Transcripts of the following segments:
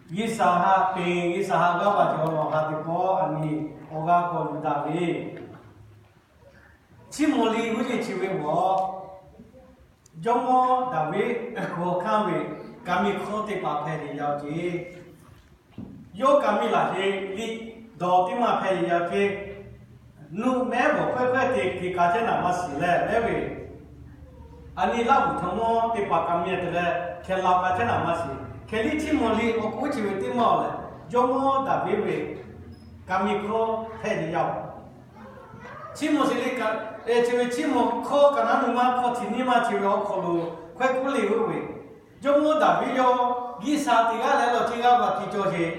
G'uiˬsha haꞈ peꞈ, G'uiˬsha haꞈ g'aˇ baˬ cawˬ lawˬ ha teˇ pawˆ a nyi awˬ g'aˇ k'awꞈ yuˬ daꞈ ve, Chiˇmawˬ liꞈ g'uˇ yeˬ chi ve g'awˬ, jawˇmawˇ Daˍviˆ g'awˬ hkanˇ ve kaˍ miˬ hkawˇ teˇ hpaˍ hpehꞈ ve yaˇ oˬ ce. Yawˇ kaˍ miˬ laˬ ce, liꞈ dawˬ teˇ maˬ hpehꞈ ve yaˇ oˬ ce. Nuꞈ mehˉ bawˬ hkawehˇ hkawehˇ te hk'e kaꞈ chehˇ naˍ maˇ shiˍ leh mehˉ ve, a nyi laˇ huˍ chaw mawˇ teˇ hpaˍ kaˍ miˬ te leh hkeh la kaꞈ chehˇ naˍ maˇ shiˍ. Hk'e liˇ Chiˇmawˬ liꞈ awˬ hk'oˆ chi ve teˇ maˬ awˬ lehˬ, jawˇmawˇ Daˍviˆ ve kaˍ miˬ hkawˇ hpehꞈ ve yaˇ oˬ. Chiˇmawˬ shiˍ liꞈ kaꞈ, chi ve Chiˇmawˬ hkawˇ kaꞈ naˉ nu maˇ hkawˇ chi nyiˇ maˇ chi ve awˬ hk'aw lo hkawehˇ kuˉ le oˇ ve, jawˇmawˇ Daˍviˆ yawˇ G'uiˬsha teˇ g'aˇ leh lawˬ ce g'aˇ baˬ hki cawˬ sheˍ.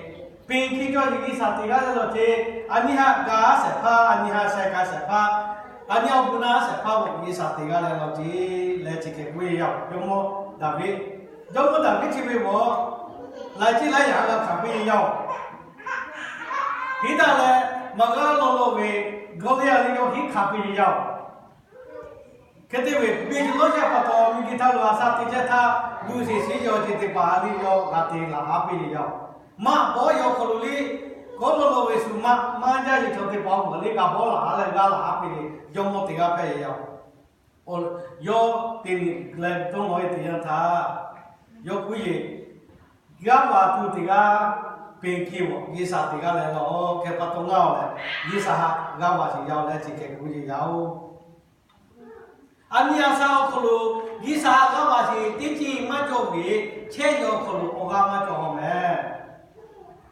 Peꞈ hki cawˬ sheˍ G'uiˬsha teˇ g'aˇ leh lawˬ ce. A nyi haꞈ ga a shehˍ hpaˇ, a nyi haꞈ sheh ka shehˍ hpaˇ, a nyi awˬ bon na a shehˍ hpaˇ bawˬ G'uiˬsha teˇ g'aˇ leh lawˬ ce leh chi hk'e k'oˆ ve yaˇ oˬ. Jawˇmawˇ Daˍviˆ, jawˇmawˇ Daˍviˆ chi ve bawˬ laiˬ ce laiˉ yaꞈ g'a hkanˍ piˇ ve yaˇ oˬ. Hiˉ daꞈ leh maˍ g'aˇ law lo ve Gawˇliˇaꞈ leh yawˇ hiˉ hkanˍ piˇ ve yaˇ oˬ. Hk'e te ve beˬ lawˇ yaˇ pa taw miˬguiˬ htaˇ lo a shaˉ te chehˇ htaˇ, luˬ sheˍ shiˉ yaw ce teˇ hpaˍ a liˇ yawˇ g'a te laˬ haˉ piˇ ve yaˇ oˬ. Maꞈ bawˉ yaw hk'aw lo liˇ kawˉ lawˇ lo ve shu maꞈ maˇ jaˇ yeˬ chaw teˇ hpaˍ awˬ g'uˬ liˇ g'a bawˉ laˬ haˉ leh g'aˇ laˬ haˉ piˇ ve jawˇmawˇ teˇ g'aˇ hpehꞈ ve yaˇ oˬ. Yawˇ te nyi leh dawˇ nawˬ ve teˇ yanˇ htaˇ, yawˇ k'oˆ yeˬ, g'aˇ va tuˬ teˇ g'aˇ peˬ hkiˇ ve G'uiˬsha teˇ g'aˇ leh lawˬ hk'e pa taw ngaˇ oˬ leh, G'uiˬsha haꞈ g'aˇ va sheˍ yaˇ oˬ leh chi hk'e k'oˆ yeˬ yaˇ oˬ. A nyi a shaˉ awˬ hk'aw lo G'uiˬsha haꞈ g'aˇ va sheˍ teˇ ceuˬ maˇ cawˬ ve chehˇ yaw awˬ hk'aw lo awˬ g'aˇ maˇ cawˬ hawˬ mehˍ.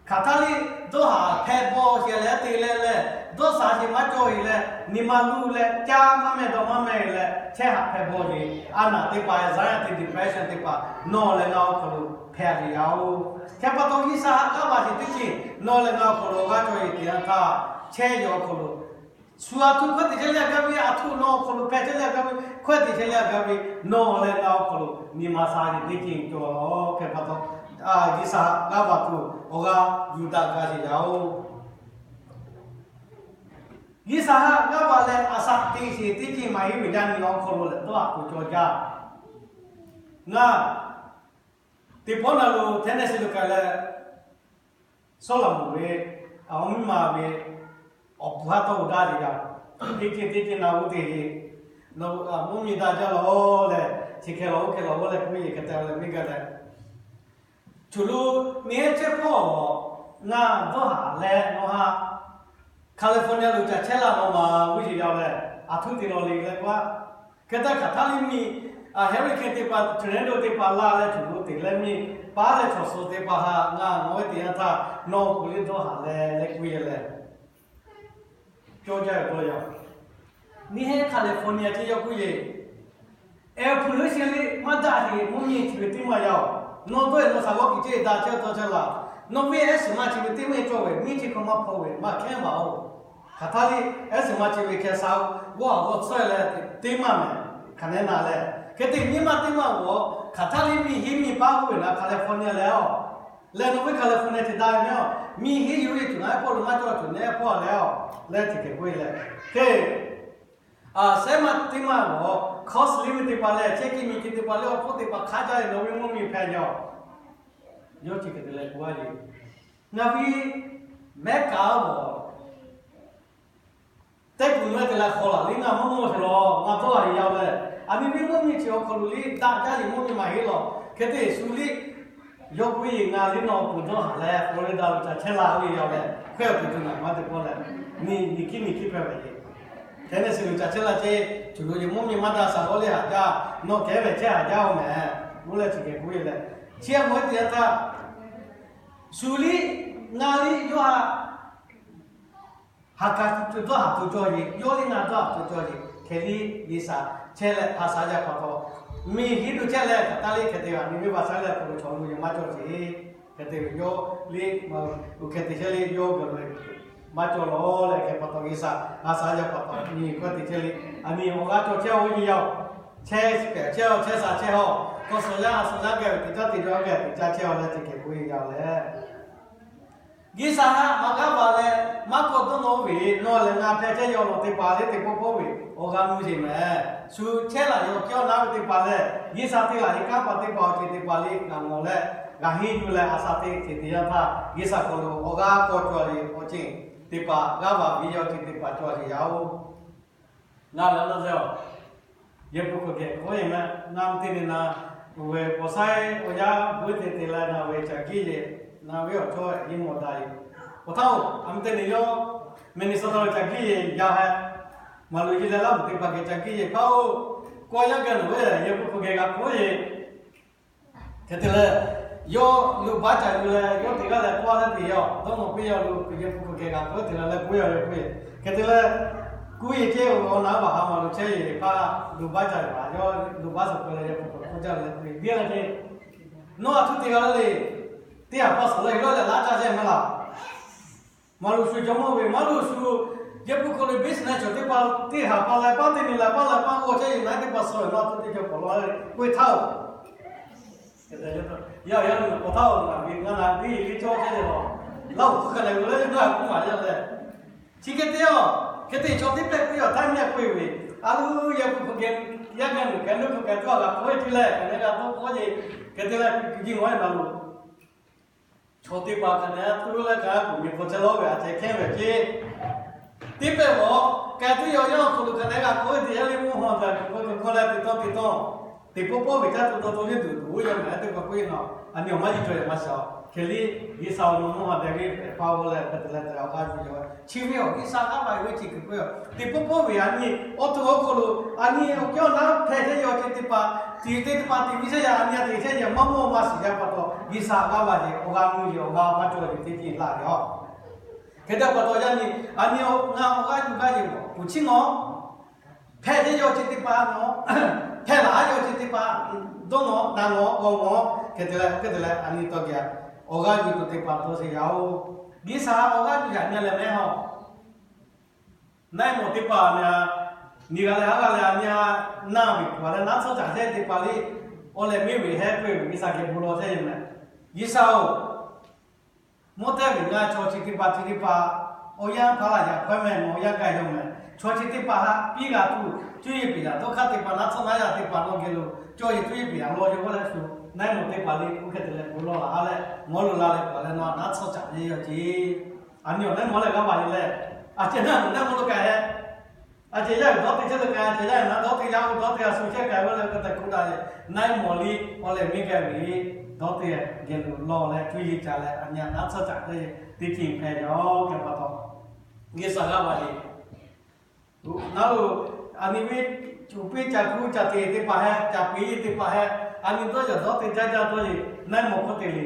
Hk'aˬ htaˇ liˇ dawˇ haˍ hpehꞈ bawˬ sheˍ leh te leh leh, dawˇ shaˍ sheˍ maˇ cawˬ ve leh, nyi ma luˇ leh caˇ maˇ meh dawˇ maˇ meh ve leh chehˇ haꞈ hpehꞈ bawˬ ve, a naˬ teˇ hpaˍ, anxiety, depression teˇ hpaˍ nawˬ leh ngaˬ awˬ hk'aw lo hpehꞈ ve yaˇ oˬ. Hk'e pa taw G'uiˬsha haꞈ g'aˇ va sheˍ teˇ ceuˬ nawˬ leh ngaˬ awˬ hk'aw lo g'a cawˬ ve teˇ yanˇ htaˇ, chehˇ yaw awˬ hk'aw lo shu a htuˇ hkawˇ teꞈ chehˇ leh a gaˇ ve, a htuˇ nawˬ awˬ hk'aw lo hpehꞈ chehˇ leh a gaˇ ve, hkawˇ teꞈ chehˇ leh a gaˇ ve, nawˬ leh ngaˬ awˬ hk'aw lo nyi ma sha ve teˇ ceuˬ cawˬ lawˬ hk'e pa taw, G'uiˬsha haꞈ g'aˇ va tuˬ awˬ g'aˇ yuˬ daꞈ g'a sheˍ yaˇ oˬ. G'uiˬsha haꞈ g'aˇ va leh a shaꞈ te sheˍ teˇ ceuˬ maˇ heˆ ve yaˇ nyi awˬ hk'aw lo leh dawˇ haꞈ tuˬ cawˬ jaˇ. Ngaˬ teˇ pawˆ na lo Tennessee lo k'ai leh, Sawˉlaꞈmonˍ ve awˬ miˇ ma ve awˬ puˍ haˉ tawˇ g'aˇ daꞈ ve yaˇ, teˇ ceuˬ teˇ ceuˬ na g'uˇ te ve, mvuhˇmiˬ daꞈ jaˇ lawˬ leh, chi hk'e lawˬ oˇ hk'e lawˬ oˇ leh k'oˆ yeˬ hk'e te leh miˇ gaˇ leh, choˬ lo neˇ hehˉ chehˇ hpawˇ ngaˬ dawˇ haꞈ leh nawˬ haꞈ California lo caˬ chehˇ la nawˬ ma g'uˇ yeˬ yaˇ leh, a htuˇ te lawˬ le leh k'oˆ a. Hk'e te hk'aˬ htaˇ liˇ miˇ hurricane teˇ hpaˍ, tornado teˇ hpaˍ la leh choˬ lo teꞈ leh miˇ paˉ leh chaw suh teˇ hpaˍ haꞈ ngaˬ ngawˬ ve teˇ yanˇ htaˇ nawˬ k'oˆ liˇ dawˇ haꞈ leh leh k'oˆ yeˬ leh, cawˇ jaˇ ve dawˇ yaˇ. Neˇ hehˉ California chehˇ yaˇ k'oˆ yeˬ, airplane sheˍ liˇ maˇ daꞈ sheˍ mvuhˇmiˬ chi ve teˇ maˇ yaˇ oˬ. Nawˬ dawˇ eˬ nawˬ shaˍ g'awˇ kiˬ ceh daꞈ chehˇ taw chehˇ la. Nawˬ ve ehˉ shiˍ ma chi ve teˇ maˇ cawˇ ve, miˇ chi hk'aw maˇ hpaw ve maˇ hkehˉ maˇ oˬ. Hk'aˬ htaˇ liˇ ehˉ shiˍ ma chi ve hkeh sha g'awˇ haˍ g'awˇ tsuhˇ leh teˇ maˇ mehˍ. Hk'aˬ nehˉ na leh, hk'e te nyiˇ maˇ teˇ maˇ g'awˬ hk'aˬ htaˇ liˇ miˇ heˉ miˇ paˉ g'uˇ ve na California leh oˬ, leh nawˬ ve California chi daꞈ ve mehˍ oˬ. Miˇ heˉ yuˬ ve tuˬ na ehˉ hpawˇ lo maˇ cawˇ tuˬ nehˉ hpawˇ leh oˬ leh chi hk'e k'oˆ e leh, hk'e Sehˉ maˇ teˇ maˇ lawˬ, counselling teˇ hpaˍ leh chehˇ kiˇ miˬ kiˇ teˇ hpaˍ leh awˬ hpfuhˇ teˇ hpaˍ hk'aˇ jaˇ ve nawˬ ve mvuhˇmiˬ hpehꞈ yaˇ. Yawˇ chi hk'e te leh k'oˆ a le, ngaˬ ve mehˉ kaꞈ a lawˬ, teˇ kuˬ mehˉ te leh hk'aw laˬ liˇ ngaˬ mvuhˇ mawˇ sheˍ lawˬ, ngaˬ dawˇ haꞈ yaˇ leh, a nyi ve mvuhˇmiˬ chi awˬ hk'aw lo liˇ daꞈ jaˇ ve mvuhˇmiˬ maˇ heˆ lawˬ. Hk'e te Yeˍsuˆ liˇ yawˇ k'oˆ yeˬ, ngaˬ liˇ nawˬ awˬ pon dawˇ haꞈ leh Florida lo caˬ chehˇ la ve yaˇ leh, hk'e awˬ pon tuˬ ngaˬ maˇ te pawˆ leh, miˬ miˬ kiˇ miˬ kiˇ hpehꞈ ve le. Tennessee lo caˬ chehˇ la ce, tuˬ lo yeˬ mvuhˇmiˬ maˇ daꞈ shaˍ g'awˇ liˇ haꞈ jaˇ, nawˬ kehˉ ve chehˇ haꞈ jaˇ oˬ mehˍ. Oˇ leh chi hk'e k'oˆ ve leh, chi a mawˬ e teˇ yanˇ htaˇ, shu liˇ ngaˬ liˇ yawˇ haꞈ ha kaꞈ tuˬ dawˇ haꞈ tuˬ cawˬ yeˬ, yawˇ liˇ ngaˬ dawˇ haꞈ tuˬ cawˬ yeˬ. Hk'e liˇ Yeˍsuˆ chehˇ leh ha shaˉ jaˇ pa taw, miˬ hiˉ lo chehˇ leh hk'aˬ htaˇ liˇ hk'e te ve a nyi ve va shaˉ leh hk'aw lo chaw lo yeˬ maˇ cawˬ sheˍ. Hk'e te ve yawˇ liˇ, oˇ hk'e te chehˇ liˇ yawˇ gaˬ lo maˇ cawˬ lawˬ leh hk'e pa taw Yeˍsuˆ ha shaˉ jaˇ pa taw nyi hkawˇ te chehˇ liˇ a nyi awˬ g'aˇ cawˬ chehˇ oˇ nyi yaˇ oˬ. Chehˇ pehꞈ chehˇ a chehˇ sha chehˇ a, k'awꞈ suhˍ yaˇ a suhˍ yaˇ geh ve teˇ caˇ teˇ jaw geh teˇ caˇ chehˇ a leh chi hk'e k'oˆ ve yaˇ leh, Yeˍsuˆ haꞈ maˇ g'aˇ va leh maˇ k'awꞈ dawˇ nawˇ ve nawˬ leh ngaˬ hpehꞈ chehˇ yaw lawˬ teˇ hpaˍ leh teˇ pawˆ pawˆ ve awˬ g'aˇ mvuhˇ yeˬ mehˍ. Shu chehˇ laˬ yaw kehˉ awˬ naˉ ve teˇ hpaˍ leh, Yeˍsuˆ te laˬ yeˬ kanˉ pa teˇ hpaˍ awˬ ceuˬ teˇ hpaˍ leh ngaˬ ngawˬ leh, g'a henˇ yuˬ leh a shaꞈ teꞈ ceuˬ te yanˇ htaˇ, G'uiˬsha hk'aw lo awˬ g'aˇ k'aw cawˬ ve awˬ ceuˬ teˇ hpaˍ g'aˇ va viˇ yaˇ awˬ ceuˬ teˇ hpaˍ cawˬ ve yaˇ oˬ. Ngaˬ leh naˇ zeˇ aˬ, yehˬ pun hk'aw geh k'oˆ ve maˇ, ngaˬ mvuhˇ teˇ nyi na, oˬ ve paw saiˉ awˬ yaˇ buiˇ te te leh ngaˬ ve caˬ kiˉ yeˬ, ngaˬ ve awˬ chawˇ yeˬ mawˬ daꞈ yoˬ. Awˬ htaˇ oˬ, a mvuhˇ teˇ nyi yawˇ Minnesota lo caˬ kiˉ yeˬ yaˇ heh, maˍ loꞈ yeˬ leh laˇ mvuhˇ teˇ hpaˍ geh caˬ kiˉ yeˬ hpaˇ oˬ, kawˇ yaˇ geh nawˬ ve yehˬ pun hk'aw geh g'a k'oˆ ve Hk'e te leh, yawˇ luˬ baˆ caꞈ yuˬ leh, yawˇ teꞈ g'aˇ leh k'awˇ leh te yaˇ dawˇ nawˬ piˇ yaˇ lo, yehˬ pun hk'aw geh g'a k'oˆ te la leh k'oˆ yaˇ ve k'oˆ ve. Hk'e te leh, kuˇ yeˬ ceh awˬ naˍ baˬ ha maˍ loꞈ chehˇ yeˬ hpaˇ luˬ baˆ caꞈ yuˬ a, yawˇ luˬ baˆ suhˍ k'oˆ leh yehˬ pun hk'aw k'oˆ caˇ leh k'oˆ ve, biˇ la ceh, nawˬ a htoꞈ te g'a le, teˇ ha pa suhˍ leh yawˇ leh laˇ caˇ chehˇ maˇ laˬ. Maˍ loꞈ shu jawˇmawˇ ve, maˍ loꞈ shu yehˬ pun hk'aw lo business chaw teˇ hpaˍ teˇ ha pa leh paˉ teˇ nyi la paˉ leh paˉ g'awˇ chehˇ yeˬ na teˇ hpaˍ suhˍ ve nawˬ a htoꞈ te cawˬ k'awꞈ law ve k'oˆ ve htaˇ oˬ, yaˇ yaˇ lo k'awꞈ htaˇ oˬ, ngaˬ ve ngaˬ na teˇ yeˬ teˇ cawˇ chehˇ ve laˬ, laˇ oˬ hk'aˬ leh g'uˬ leh naˇ k'oˆ maˍ yaˇ leh, chi hk'e te aˬ, hk'e te chaw teˇ pehˇ k'oˆ ve awˬ htaˇ mehˆ k'oˆ ve, a loˬ yehˬ pun hk'aw geh, yaˇ geh nuˬ k'ai lo hk'aw geh tuˬ a g'a k'oˆ ve te leh, hk'aˬ leh g'a dawˇ k'oˆ ve, hk'e te leh, ji ngaˬ ve maˍ loꞈ chaw teˇ hpaˍ hk'aˬ hk'e tuˬ leh kaꞈ kuˬ miˬ hk'aw chehˇ lawˇ ve a ceh hkehˇ ve ceh, teˇ pehˇ awˬ k'ai tuˬ yaˇ awˬ hk'aw lo hk'aˬ hk'e g'a k'oˆ ve te yaˇ le mvuhˇ haw daꞈ kuˬ k'o kuˬ k'o leh teꞈ tawˇ teꞈ tawˇ, teꞈ pawˆ pawˆ ve caˇ tuˬ dawˇ tuˬ le tuˬ tuˬ oˇ yaˇ maˬ teˇ hpaˍ k'oˆ ve nawˬ, a nyi awˬ maˇ ji cawˬ yaꞈ maˇ shaˍ. Hk'e le, G'uiˬsha awˬ nu mvuhˇ haw daꞈ ve hpehꞈ hpaˇ oˇ leh hk'e te leh te awˬ g'aˇ yuˬ yaˇ chi ve awˬ G'uiˬsha g'aˇ va ve chi kuˬ k'o, teꞈ pawˆ pawˆ ve a nyi awˬ to awˬ hk'aw lo, a nyi awˬ kawˇ naˉ hpehꞈ chehˇ yaˇ awˬ ceuˬ teˇ hpaˍ, tiꞈ teˇ teˇ hpaˍ tiꞈ viˇ chehˇ yaˇ, a nyi a teꞈ chehˇ yaˇ maˇ mawˇ maˇ shiˍ yaˇ pa taw, G'uiˬsha g'aˇ va ve awˬ g'aˇ nuˇ ve awˬ g'aˇ maˇ cawˬ ve teˇ ceuˬ laˇ ve yoˬ. Hk'e te pa taw yaˇ nyi, a nyi ngaˬ awˬ g'aˇ yuˬ gaˇ yeˬ kuˬ chiˇ nawˬ hpehꞈ chehˇ yaˇ awˬ ceuˬ teˇ hpaˍ nawˬ, hpehꞈ laˬ yaˇ awˬ ceuˬ teˇ hpaˍ, dawˇ nawˬ na nawˬ g'awˬ nawˬ hk'e te leh hk'e te leh a nyi tawˇ geh awˬ g'aˇ yuˬ tuˬ teˇ hpaˍ dawˇ sheˍ yaˇ oˬ. G'uiˬsha awˬ g'aˇ yuˬ yaꞈ nyi leh mehˉ haw naˆ mawˬ teˇ hpaˍ a nyi, nyi g'a leh haˉ g'a leh a nyi a naˇ ve kuˬ a leh naˉ tsuhˇ caˍ chehˇ teˇ hpaˍ le, awˬ lehˬ miˇ ve heh k'oˆ ve G'uiˬsha geh bon lawˬ chehˇ yeˬ mehˍ. G'uiˬsha oˬ, mvuhˇ tehˇ ve ngaˬ chaw chi teˇ hpaˍ chi teˇ hpaˍ, awˬ yanˇ hpaˇ laˬ yaꞈ hkawehˇ mehˍ nawˬ awˬ yanˇ k'ai yaw mehˍ. Chaw chi teˇ hpaˍ haꞈ piˇ g'a tuˬ, cuˇ yiˍ peꞈ yaꞈ dawˇ hk'aˇ teˇ hpaˍ naˉ tsuhˇ naˉ yaˇ teˇ hpaˍ nawˬ geh lo cawˇ yeˬ cuˇ yiˍ peꞈ yaꞈ law yaw g'awˇ leh shu naˆ mawˬ teˇ hpaˍ le k'oˆ hk'e te leh bon lawˬ laˬ a leh, ngaˬ lo la leh paˍ leh nawˬ naˉ tsuhˇ caˍ ve yaˇ ceh, a nyi awˬ naˆ mawˬ leh g'aˇ va yeˬ leh, a ceh naˆ mawˬ naˆ mawˬ lo k'ai heh. A ceh yaˇ ve dawˇ te chehˇ lo k'ai, a ceh yaˇ ve naˉ dawˇ te yaˇ oˬ dawˇ te a shu chehˇ k'ai g'awˇ leh hk'e te kuˬ daꞈ le, naˆ mawˬ le awˬ lehˬ miˇ k'ai ve dawˇ te geh lo lawˬ leh cuˇ yiˍ caˍ leh a nyi a naˉ tsuhˇ caˍ ve teˇ ceuˬ hpehꞈ ve yoˬ. Hk'e pa taw, G'uiˬsha g'aˇ va yeˬ naˉ lo, a nyi ve, cuˬ piˇ caˬ kuˇ caˬ te teˇ hpaˍ heh, caˬ piˇ teˇ hpaˍ heh, a nyi dawˇ yaꞈ dawˇ te jaˇ jaˇ dawˇ yeˬ naˆ mawˬ hk'oˆ te le,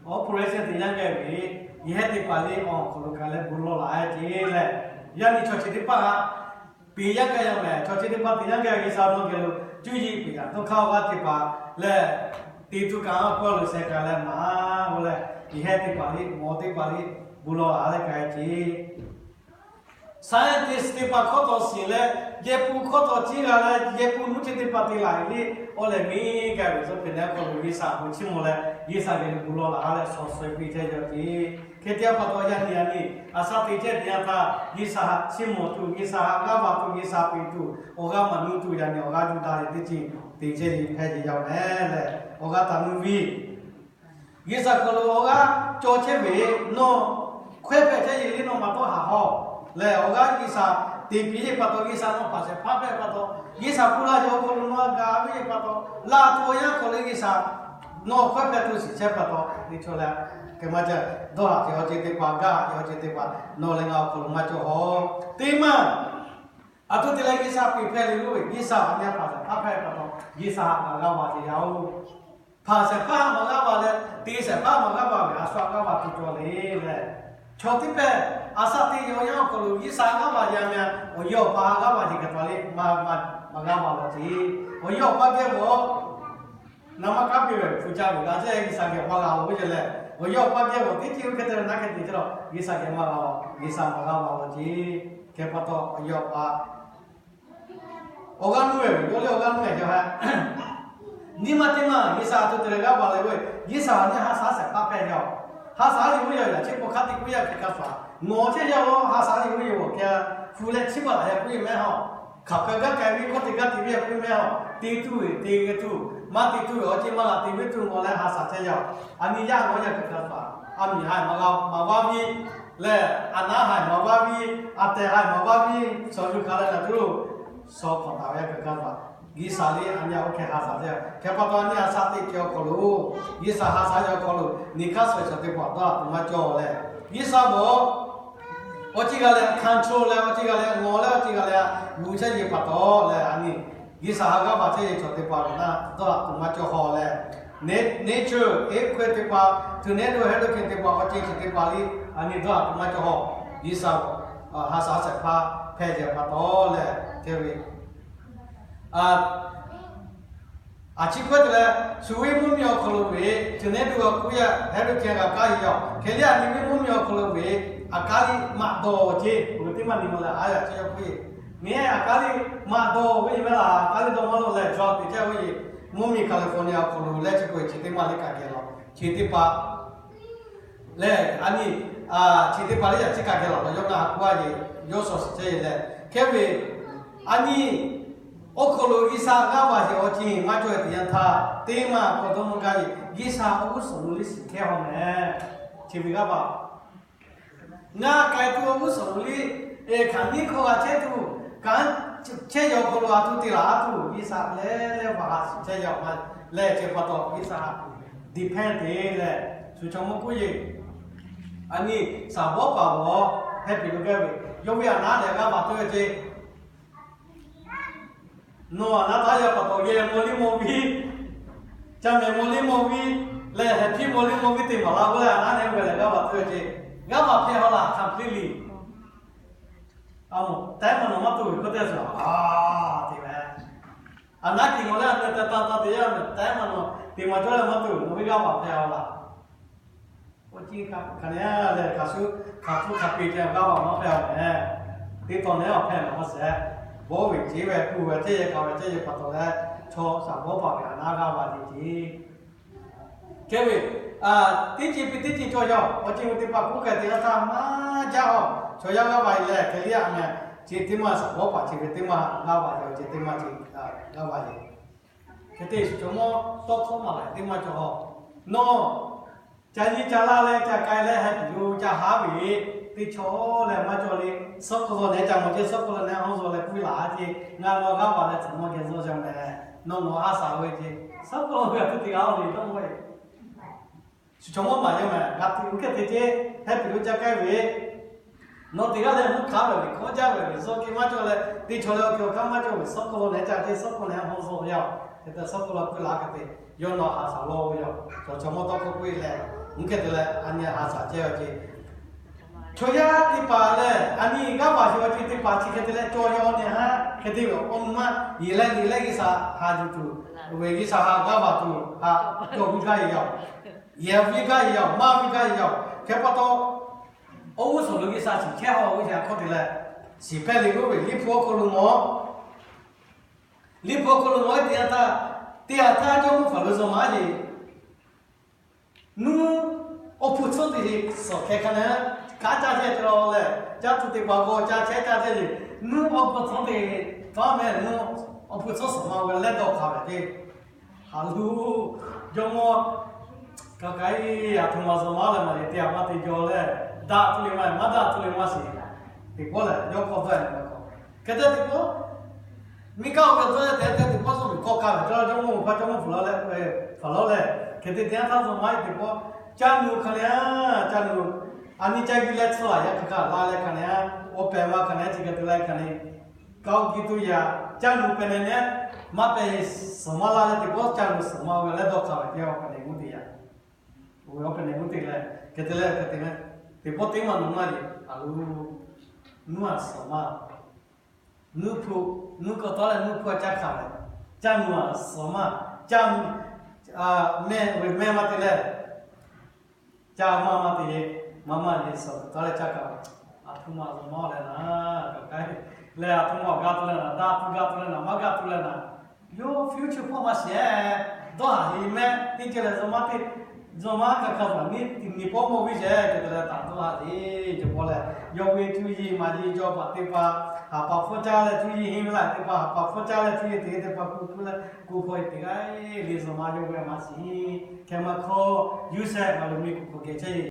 operation te yaˇ geh ve, yehˬ heh teˇ hpaˍ le awˬ hk'aw lo kaꞈ leh bon lawˬ laˬ a ceh leh, yaˇ nyi chaw chi teˇ hpaˍ haꞈ piˇ yaˇ geh yaw mehˍ. Chaw chi teˇ hpaˍ te yaˇ geh G'uiˬsha nawˬ geh lo cuˇ yiˍ peꞈ yaꞈ dawˇ hk'aˇ awˬ g'aˇ teˇ hpaˍ leh, teꞈ tuˬ kaꞈ awˬ hk'aw lo sheh kaꞈ leh maˍ a leh, yehˬ heh teˇ hpaˍ le mawˬ teˇ hpaˍ le bon lawˬ laˬ leh k'ai ceh scientist teˇ hpaˍ hkawˇ taw shiˍ leh, yehˬ pun hkawˇ taw ciˇ g'a leh, yehˬ pun nuˇ ceh teˇ hpaˍ te laˬ le, awˬ lehˬ miˇ g'a ve tcuh hpehꞈ leh hk'aw lo G'uiˬsha bon chiˇ mvuh leh G'uiˬsha geh bon lawˬ laˬ leh shawˍ shawˍ piˇ chehˇ yaw ceh. Hk'e te pa taw yaˇ nyi yaˇ nyi a shaꞈ teꞈ chehˇ teˇ yanˇ htaˇ G'uiˬsha haꞈ chiˇ mvuh tuˬ, G'uiˬsha haꞈ g'aˇ va tuˬ, G'uiˬsha peꞈ tuˬ awˬ g'aˇ maˍ nuˇ tuˬ yaˇ nyi awˬ g'aˇ yuˬ daꞈ ve teˇ ceuˬ teꞈ chehˇ ve hpehꞈ ve yaw mehˍ leh, awˬ g'aˇ taˍ nuˇ viˇ G'uiˬsha hk'aw lo awˬ g'aˇ cawˬ chehˇ ve, nawˬ hkawehˇ hpehꞈ chehˇ yeˬ le nawˬ maˇ tawˇ haꞈ haw lehˬ, awˬ g'aˇ G'uiˬsha teꞈ piˇ yeˬ pa taw, G'uiˬsha nawˬ hpaˍ shehˍ hpaˇ hpehꞈ pa taw, G'uiˬsha hpu la yaw hk'aw lo nawˬ g'a ve yeˬ pa taw, laˇ tuˬ awˬ yanˇ hk'aw le G'uiˬsha nawˬ hkawehˇ hpehꞈ tuˬ shiˍ chehˇ pa taw, teˇ chaw leh, hk'e maˇ ca dawˇ haꞈ ceh awˬ ceuˬ teˇ hpaˍ, gaˇ haꞈ ceh awˬ ceuˬ teˇ hpaˍ nawˬ leh ngaˬ awˬ hk'aw lo maˇ cawˬ haw. Teˇ maˇ a htoꞈ te leh G'uiˬsha peꞈ hpehꞈ le lo ve, G'uiˬsha a nyi hpaˍ shehˍ hpaˇ hpehꞈ pa taw, G'uiˬsha haꞈ g'a g'aˇ va ceh yaˇ oˬ. Hpaˍ shehˍ hpaˇ maˇ g'aˇ va leh, teˇ shehˍ hpaˇ maˇ g'aˇ va ve a shu a g'aˇ va tuˬ cawˬ le leh, chaw teˇ pehˇ a shaꞈ teꞈ yaw yanˇ awˬ hk'aw lo G'uiˬsha g'aˇ va yaˇ meh, awˬ yawˇ awˬ pa g'aˇ va ceh hk'e pa le maˇ maˇ g'aˇ va la ceh. Awˬ yawˇ awˬ pa geh g'awˬ naˍ maˇ k'aˉ piˇ ve hpu ca ve g'a ceh G'uiˬsha geh maˇ g'a la ve ceh leh, awˬ yawˇ awˬ pa geh g'awˬ teˇ ceuˬ hk'e te leh naˉ hk'e te ceh la G'uiˬsha geh maˇ g'a la, G'uiˬsha maˇ g'aˇ va la ceh. Hk'e pa taw awˬ yawˇ awˬ pa awˬ g'aˇ nuˇ ve, yawˇ le awˬ g'aˇ nuˇ ve yaw heh. Nyi ma teˇ maˇ G'uiˬsha a htoꞈ te leh g'aˇ va leh ve, G'uiˬsha a nyi ha shaˉ shehˍ hpaˇ hpehꞈ ve yoˬ. Ha shaˉ yuˬ ve yaw yaꞈ chehˇ k'o hk'a te k'oˆ yaˇ hk'e ka sha, ngawˬ chehˇ yaˇ lo ha shaˉ yuˬ ve yoˬ hk'e, hpu leh chiˇ baˬ laꞈ yaˇ k'oˆ ve mehˉ haw. Hkaoˍ ka gaˇ k'ai ve hkawˇ te gaˇ te ve yaˇ k'oˆ ve mehˉ haw. Te tuˬ ve te g'a tuˬ Maˇ te tuˬ ve awˬ ceuˬ maˇ g'a te ve tuˬ mawˬ leh ha shaˍ chehˇ yaˇ-oˬ. A nyi yaˇ g'awˇ yaˇ hk'aˬ hk'e hpaˍ, a miˬ haiˬ maˇ g'a maˍ vaˇ viˇ leh, a naˉ haiˬ maˍ vaˇ viˇ, a tehˬ haiˬ maˍ vaˇ viˇ, shawˍ yuˬ hk'a leh ngaˬ tuˬ shawˍ hk'awꞈ taˍ ve yaˇ hk'aˬ hk'e hpaˍ. G'uiˬsha lehˬ a nyi yaˇ oˇ hk'e ha shaˍ chehˇ. Hk'e pa taw a nyi a shaˍ teˇ ceuˬ awˬ hk'aw lo, G'uiˬsha ha shaˍ yaˇ awˬ hk'aw lo, nyi hk'aˇ suh shawˍ teˇ hpaˍ dawˇ haꞈ tuˬ maˇ cawˬ leh, G'uiˬsha beuꞈ awˬ ceuˬ g'a leh control leh, awˬ ceuˬ g'a leh ngawˬ leh, awˬ ceuˬ g'a leh a, gu chehˇ yeˬ pa taw leh a nyi G'uiˬsha ha g'aˇ va chehˇ yeˬ chaw teˇ hpaˍ ve naˆ dawˇ haꞈ tuˬ maˇ cawˬ haw leh, nature earthquake teˇ hpaˍ, tornado, hurricane teˇ hpaˍ, awˬ ceuˬ chi teˇ hpaˍ liˇ a nyi dawˇ haꞈ tuˬ maˇ cawˬ haw. G'uiˬsha ha shaˍ shehˍ hpaˇ hpehꞈ jehˬ pa taw leh, hteˇ ve a chi hkawˇ te leh, shu ve mvuhˇmiˬ awˬ hk'aw lo ve, tornado a k'oˆ yaˇ hurricane g'a kaˇ yeˬ yaˇ, hk'e liˇ a nyi ve mvuhˇmiˬ awˬ hk'aw lo ve, aˬ kaˉ liˇ maꞈ dawˬ ceˇ, awˬ g'uˬ teˇ maˇ nyi ma leh a yaꞈ chehˇ yaˇ k'oˆ ve, nyi aˬ kaˉ liˇ maꞈ dawˬ ve yoˬ mehˍ laˬ, aˬ kaˉ liˇ dawˇ maˇ lo leh jaw te chehˇ ve yoˬ. Mvuhˇmiˬ California awˬ hk'aw lo leh chi k'o chi teˇ maˇ liˇ kaꞈ geh law, chi teˇ hpaˍ lehˬ a nyi, chi teˇ hpaˍ liˇ yaꞈ chi kaꞈ geh law, yawˇ kaꞈ ha k'oˆ a yeˬ, yawˇ shawˍ shiˍ chehˇ yeˬ leh, hkehˇ ve a nyi awˬ hk'aw lo G'uiˬsha g'aˇ va sheˍ awˬ ceuˬ maˇ cawˬ ve teˇ yanˇ htaˇ, teˇ maˇ k'awꞈ dawˇ maˇ gaˇ yeˬ, G'uiˬsha awˬ g'uˇ suhˍ lo liˇ shiˍ chehˇ haw mehˍ. Chi ve g'aˇ va ngaˬ k'ai tuˬ awˬ g'uˇ suhˍ lo liˇ, eˬ, hkanˍ nyiˇ hkawˇ g'a chehˇ tuˬ, kanˉ chehˇ yaw hk'aw lo a tuˬ te laˬ a tuˬ, G'uiˬsha lehˬ lehˬ va ha shiˍ chehˇ yaw ma lehˬ, chi pa taw G'uiˬsha depend te leh, shu chaw mawˇ k'oˆ yeˬ a nyi shaˍ bawˇ paˍ g'awˬ heh piˍ lo gaˇ ve, yawˇ ve aˬ naˉ lehˬ g'aˇ va tuˬ ve ceˇ. Nawˬ aˬ naˉ taˇ yaw pa taw geh maw liˇ maw viˇ, ca mehˍ maw liˇ maw viˇ, lehˬ heh piˇ maw liˇ maw viˇ te maˍ laˇ k'oˆ leh, aˬ naˉ lehˬ ve lehˬ g'aˇ va tuˬ ve ceˇ. G'aˇ va hpehˇ haw laˬ completely. A moˍ, taiˉ maˇ nawˬ maˇ tuˬ ve k'oˆ teˇ suhˍ a te ve, aˬ naˉ kiˬ maw leh a nyi ta ta ta te yaˇ mehˍ, taiˉ maˇ nawˬ te maˍ cawˇ leh maˇ tuˬ, nawˬ ve g'aˇ va hpehˇ haw laˬ. Awˬ ceuˬ hk'a hk'aˬ nehˬ lehˬ, hk'a shuˍ hk'a hpuˇ hk'a peꞈ ceh g'aˇ va maˇ hpehˇ a mehˍ. Teˇ taw nehˬ awˬ hpehˇ maˇ shehˍ. Bawˇ ve ceˇ ve, kuˬ ve ceˇ, yehˬ hk'aˬ ve ceˇ, yehˬ pa taw leh, chaw shaˍ bawˇ paˍ ve aˬ naˉ g'aˇ va te ceˇ. Hkehˇ ve, teˇ ceuˬ piˇ teˇ ceuˬ cawˬ yaˇ, awˬ ceuˬ ve teˇ hpaˍ k'oˆ k'ai te g'aˇ htaˇ maˇ jaˇ a. Chaw yaˇ g'aˇ va e lehˬ, hk'e liˇ a mehˍ, chi teˇ maˇ shaˍ bawˇ paˍ chi ve teˇ maˇ g'aˇ va e, awˬ ceuˬ teˇ maˇ chi g'aˇ va e. Hk'e te shu chaw mawˇ tawˇ hkawˇ maˍ laiˬ teˇ maˇ cawˬ. Nawˬ ca nyi ca laˇ leh ca k'ai leh heh tuˬ lo ca haˉ ve, teˇ chaw leh maˇ cawˬ le. Suhˉ hk'aw lo nehˬ ca mawˬ ceˇ, suhˉ hk'aw lo nehˬ hawˇ zaw leh puiˉ laˬ a ceˇ, ngaˬ nawˬ g'aˇ va leh tcuhˍ maw geh zaw jaˇ mehˍ. Nawˬ nawˬ ha shaˍ ve ceˇ, suhˉ hk'aw lo ve a tuˬ te g'a oˇ le dawˇ ve. Shu chaw mawˇ maˍ yaˇ mehˍ, g'a tuˬ uˉ hkehˇ te ceˇ, heh tuˬ lo ca k'ai ve, nawˬ teˇ g'aˇ leh mvuhˇ hkanˉ ve, hkawˇ jaˇ ve, ve suhˉ hk'e maˇ cawˬ leh, teˇ chaw leh awˬ hk'e awˬ hkanˉ maˇ cawˬ ve, suhˉ hk'aw lo nehˬ ca ceˇ, suhˉ hk'aw lo nehˬ hawˇ zaw yaˇ. Hk'e te suhˉ hk'aw lo puiˉ laˬ hk'e te, yawˇ nawˬ ha shaˍ law ve yoˬ. Chaw chaw mawˇ tawˇ hkawˇ puiˉ leh, uˉ hkehˇ te leh a nyi ha shaˍ chehˇ ve ceˇ. Chaw yaˇ teˇ hpaˍ lehˬ, a nyi g'aˇ va sheˍ awˬ ceuˬ teˇ hpaˍ chi hk'e te leh cawˬ yaw nehˬ haˉ hk'e te ve awˬ nuˇ maˇ yeˬ leh yeˬ leh G'uiˬsha ha yuˬ tuˬ, ve G'uiˬsha ha g'aˇ va tuˬ ha cawˬ ve gaˇ yeˬ yaˇ, yehˬ ve gaˇ yeˬ yaˇ, maˇ ve gaˇ yeˬ yaˇ. Hk'e pa taw, awˬ g'uˇ suhˍ lo G'uiˬsha shiˍ chehˇ haw ve yaꞈ hk'aˇ te leh, shiˍ hpehˇ le k'oˆ ve, Liꞈ hpu awˬ hk'aw lo mawˬ Liꞈ hpu awˬ hk'aw lo nawˬ e teˇ yanˇ htaˇ, teˇ yanˇ htaˇ jawˇmawˇ Hpaˍriˍsehˇ maˇ yeˬ, nuˇ awˬ hpu tcuhˉ te sheˍ suhˍ hkeh hk'a nehˬ, kanˉ caˇ chehˇ te la leh, caˇ tuˬ teˇ hpaˍ g'aw caˇ chehˇ caˇ chehˇ yeˬ, nuˇ awˬ hpu tcuhˉ te, taˇ mehˍ nuˇ awˬ hpu tcuhˉ suhˍ ma ve leh dawˇ hk'a ve ceˇ. Haˍ luˬ, jawˇmawˇ, ka ka e, aˬ htoꞈ ma zuhꞈ maˇ leh maˇ yeˬ te a maˇ te jaw leh, daꞈ tuˬ le maˇ, maˇ daꞈ tuˬ le maˇ shiˍ. Teˇ pawˆ lehˬ, yawˇ hk'aw dawˇ e maˇ k'o, hk'e te teˇ pawˆ miˬ kaˆ awˬ g'aˇ tcuhˉ te teˇ pawˆ suh miˬ kawˆ ka ve cawˇ, jawˇmawˇ hpaˇ jawˇmawˇ hpaˍ lawˉ leh, hpaˍ lawˉ leh, hk'e te teˇ yanˇ htaˇ zuhꞈ maˇ e teˇ pawˆ, caˇ nuˬ hk'a nehˬ, caˇ nuˬ, a nyi caˇ g'uiˇ leh tsuhˇ laˬ yaˇ hk'aˬ hk'aˬ la leh hk'a nehˬ, awˬ pehˍ ma hk'a nehˬ chi hk'e te leh hk'a nehˬ, ka oˇ ki tuˬ yaꞈ caˇ nuˬ pehˬ nehˬ nehˬ, maˇ pehˬ suhˍ maˇ la leh teˇ pawˆ caˇ nuˬ suhˍ ma ve leh dawˇ hk'a ve teˇ awˬ hk'a nehˬ g'uˇ te yaꞈ. Oˇ ve awˬ hk'a nehˬ g'uˇ te leh, hk'e te leh hk'e te leh, teˇ pawˆ teˇ maˇ nuˬ maˇ yeˬ, a luˬ, nuˇ a suhˍ maˇ, nuˇ hpu, nuˇ k'awꞈ taˉ leh nuˇ hpu a caˇ hk'a ve, caˇ nuˬ a suhˍ maˇ, caˇ mehˆ ve mehˆ maˇ te leh, caˇ maˇ maˇ te, maˇ maˇ yeˬ suhˍ k'awꞈ taˉ leh caˇ hk'a ve, aˬ htoꞈ ma zuhꞈ maˇ leh naˍ, ka ka e, leh aˬ htoꞈ ma awˬ g'aˇ tuˬ leh naˍ, daꞈ tuˬ g'aˇ tuˬ leh naˍ, maˇ g'aˇ tuˬ leh naˍ, yawˇ future hpawˇ maˇ shiˍ e, dawˇ haˍ heˍ mehˆ teˇ ceuˬ leh zuhꞈ maˇ te Zuhꞈ maˇ hk'a hk'a taꞈ nyi pawˆ mawˬ ve ceˬ, hk'e te leh taꞈ dawˇ laˇ te. Cawˬ paw leh, yawˇ ve cuˇ yiˍ maˍ yiˍ cawˬ paˍ teˇ hpaˍ, haˍ paˍ hpfuhˇ caˇ leh cuˇ yiˍ henˇ ve laˇ teˇ hpaˍ, haˍ paˍ hpfuhˇ caˇ leh cuˇ yiˍ te teˇ hpaˍ kuˬ hpfuhˇ leh kuˬ hpaw e teꞈ g'aˇ le. Zuhꞈ maˇ yawˇ ve maˍ shiˍ hkeh maˇ hkawˇ yuˇ shehˆ maˍ loˍ mi kuˬ hk'awꞈ geh chehˇ ve